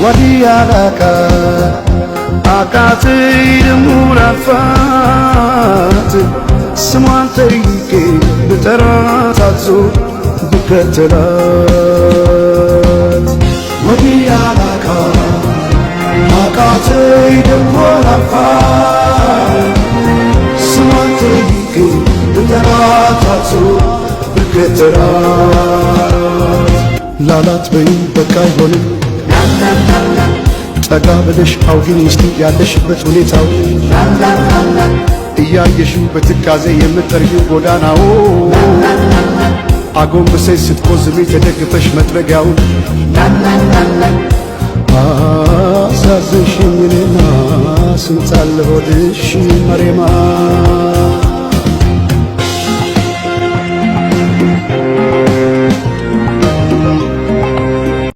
ወዲያ ላቃ አቃተኝ ደሞ ላልፋት ስሟን ጠይቄ ብጠራት አትዞር ብከተላት ወዲያ ላቃ አቃተኝ ደሞ ላልፋት ስሟን ጠይቄ ብጠራት አትዞር ብከተላት ላላት በይ በቃ አይሆንም። ጠጋ ብለሽ አውጊኝ እስቲ ያለሽበት ሁኔታው እያየሽው በትካዜ የምትጠርጊው ጎዳናው አጎንብሰሽ ስትቆዝሚ ተደግፈሽ መጥረጊያውን አሳዘንሽኝ እኔማ ስንት አለ ሆድሽ መሬማ።